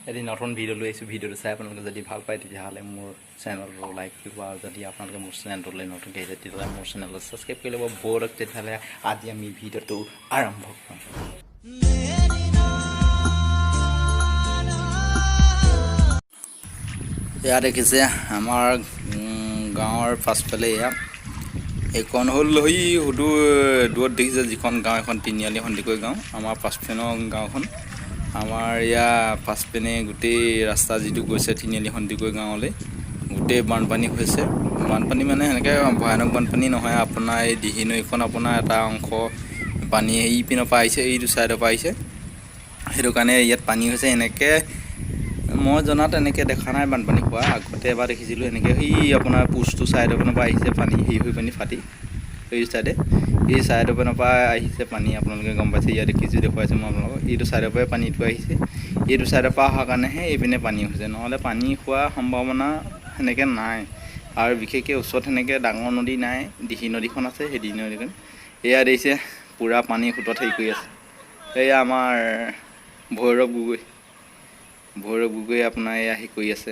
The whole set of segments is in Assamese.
এটি নতুন ভিডিঅ' লৈ আহিছোঁ। ভিডিঅ'টো চাই আপোনালোকে যদি ভাল পায়, তেতিয়াহ'লে মোৰ চেনেলটো লাইক কৰিব আৰু যদি আপোনালোকে মোৰ চেনেলটোলৈ নতুনকৈ আহিছে, তেতিয়াহ'লে মোৰ চেনেলটো ছাবস্ক্ৰাইব কৰি ল'ব। ব'লক তেতিয়াহ'লে আজি আমি ভিডিঅ'টো আৰম্ভ কৰোঁ। এয়া দেখিছে, আমাৰ গাঁৱৰ পাছফালে এয়া এইখন হ'ল। সেই সুদূৰ দূৰত দেখিছে যিখন গাঁও, এখন তিনিআলি সন্দিকৈ গাঁও, আমাৰ পাছপিনৰ গাঁওখন। আমাৰ ইয়াৰ পাছপিনে গোটেই ৰাস্তা যিটো গৈছে তিনিআলি সন্দিকৈ গাঁৱলৈ, গোটেই বানপানী হৈছে। বানপানী মানে সেনেকৈ ভয়ানক বানপানী নহয়। আপোনাৰ এই দিহি নৈখন আপোনাৰ এটা অংশ পানী এইপিনৰ পৰা আহিছে, এইটো ছাইডৰ পৰা আহিছে, সেইটো কাৰণে ইয়াত পানী হৈছে। এনেকৈ মই জনাত এনেকৈ দেখা নাই বানপানী হোৱা। আগতে এবাৰ দেখিছিলোঁ এনেকৈ, সেই আপোনাৰ পোষ্টটো ছাইডৰ পিনৰ পৰা আহিছে পানী, হেৰি হৈ পানী ফাটি সেই ছাইডে, এই ছাইডৰ পিনৰ পৰা আহিছে পানী। আপোনালোকে গম পাইছে, ইয়াত দেখিছোঁ, দেখুৱাইছোঁ মই আপোনালোকক। এইটো ছাইডৰ পৰাই পানীটো আহিছে। এইটো ছাইডৰ পৰা অহাৰ কাৰণেহে এইপিনে পানী হৈছে, নহ'লে পানী হোৱাৰ সম্ভাৱনা সেনেকৈ নাই। আৰু বিশেষকৈ ওচৰত সেনেকৈ ডাঙৰ নদী নাই, দিহি নদীখন আছে। সেই দিহি নদীখন এয়া দেখিছে, পূৰা পানী সোঁতত হেৰি কৰি আছে। এয়া আমাৰ ভৈৰৱ গগৈ, ভৈৰৱ গগৈ আপোনাৰ এয়া হেৰি কৰি আছে।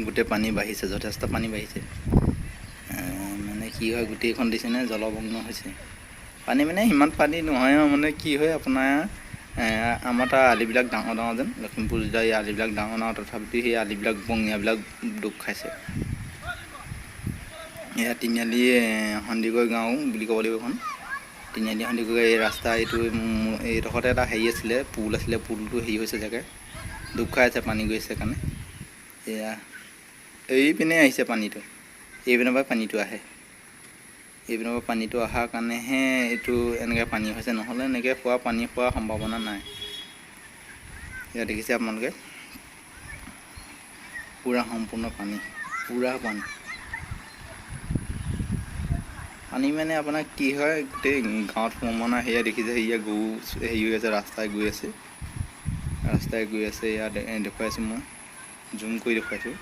গোটেই পানী বাঢ়িছে, যথেষ্ট পানী বাঢ়িছে। মানে কি হয়, গোটেইখন দিছেনে জলমগ্ন হৈছে পানী। মানে সিমান পানী নহয় আৰু মানে কি হয় আপোনাৰ, আমাৰ তাৰ আলিবিলাক ডাঙৰ ডাঙৰ যেন, লখিমপুৰ জিলাৰ এই আলিবিলাক ডাঙৰ ডাঙৰ, তথাপিতো সেই আলিবিলাক বঙিয়াবিলাক ডুব খাইছে। এয়া তিনিআলি সন্দিকৈ গাঁও বুলি ক'ব লাগিব এইখন। তিনিআলি সন্দিকৈ এই ৰাস্তা এইটো এইডোখৰতে এটা হেৰি আছিলে, পুল আছিলে, পুলটো হেৰি হৈছে চাগে, ডুব খাই আছে পানী গৈছে কাৰণে। এয়া এইপিনে আহিছে পানীটো, এইপিনৰ পৰা পানীটো আহে। এইপিনৰ পৰা পানীটো অহাৰ কাৰণেহে এইটো এনেকৈ পানী হৈছে, নহ'লে এনেকৈ খোৱা পানী খোৱাৰ সম্ভাৱনা নাই। এয়া দেখিছে আপোনালোকে, পূৰা সম্পূৰ্ণ পানী, পূৰা পানী। পানী মানে আপোনাৰ কি হয়, গোটেই গাঁৱত সোমাব নাই। সেয়া দেখিছে, সেয়া গৰু হেৰি হৈ আছে, ৰাস্তাই গৈ আছে, ৰাস্তাই গৈ আছে। ইয়াত দেখুৱাইছোঁ মই, জুম কৰি দেখুৱাইছোঁ।